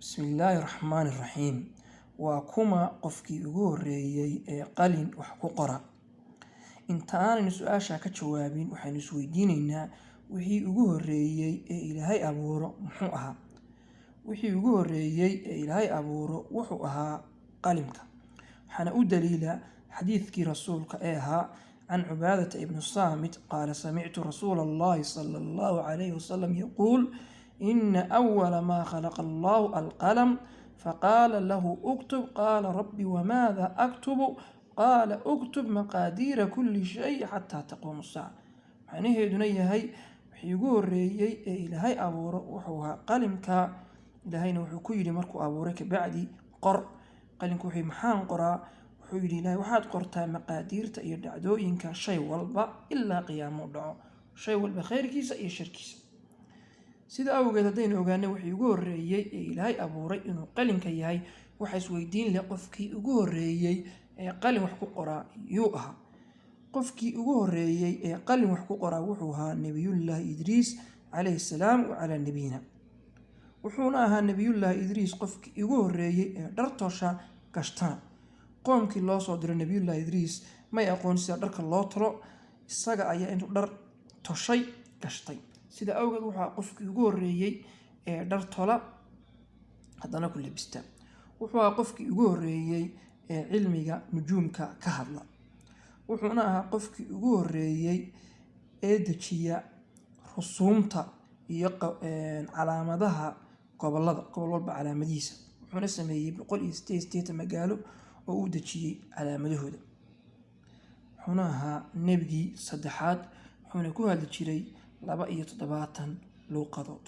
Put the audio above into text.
Bismillaahi raxmaani raxiim. Waa kuma qofkii ugu horreeyay ee qalin wax ku qora? Inta aanaynu su-aasha ka jawaabin, waxaynu isweydiineynaa wixii ugu horreeyay ee Ilaahay abuuro muxuu ahaa? Wixii ugu horreeyay ee Ilaahay abuuro wuxuu ahaa qalinka. Waxaana u daliila xadiithkii rasuulka ee ahaa: can Cubaadata ibnu Saamit qaala: samictu rasuula Allahi sala Allahu calayhi wasalam yaquul: ina awala maa khalaqa Allahu alqalam, faqaala lahu: uktub. Qaala: rabbi, wamaada aktubu? Qaala: uktub maqaadiira kulli shay xataa taquumu saaca. Macnaheeduna yahay, wixii ugu horreeyey ee Ilaahay abuuro wuxuu ahaa qalimka. Ilaahayna wuxuu ku yidhi markuu abuuray kabacdi: qor. Qalinku wuxuu: maxaan qoraa? Wuxuu yidhi Ilaahay: waxaad qortaa maqaadiirta iyo dhacdooyinka shay walba ilaa qiyaamo dhaco, shay walba khayrkiisa iyo sharkiisa. Sida awgeed, haddaynu ogaanay wixii ugu horreeyey ee Ilaahay abuuray inuu qalinka yahay, waxa isweydiin leh: qofkii ugu horreeyey ee qalin wax ku qoraa yuu ahaa? Qofkii ugu horreeyey ee qalin wax ku qoraa wuxuu ahaa Nebiyullaahi Idriis calayhi salaam wa calaa nabiyina. Wuxuuna ahaa Nebiyullaahi Idriis qofkii ugu horreeyey ee dhar tosha gashtana. Qoomkii loo soo diray Nebiyullaahi Idriis may aqoon sida dharka loo tolo. Isaga ayaa intuu dhar toshay gashtay. Sida awgeed, wuxuu ahaa qofkii ugu horreeyey ee dhar tola, haddana ku labista. Wuxuu ahaa qofkii ugu horreeyey ee cilmiga nujuumka ka hadla. Wuxuuna ahaa qofkii ugu horreeyey ee dejiya rusuumta iyo calaamadaha gobollada, gobol walba calaamadihiisa. Wuxuuna sameeyey 188 magaalo oo uu dejiyey calaamadahooda. Wuxuuna ahaa nebigii saddexaad, wuxuuna ku hadli jiray 72 luuqadood.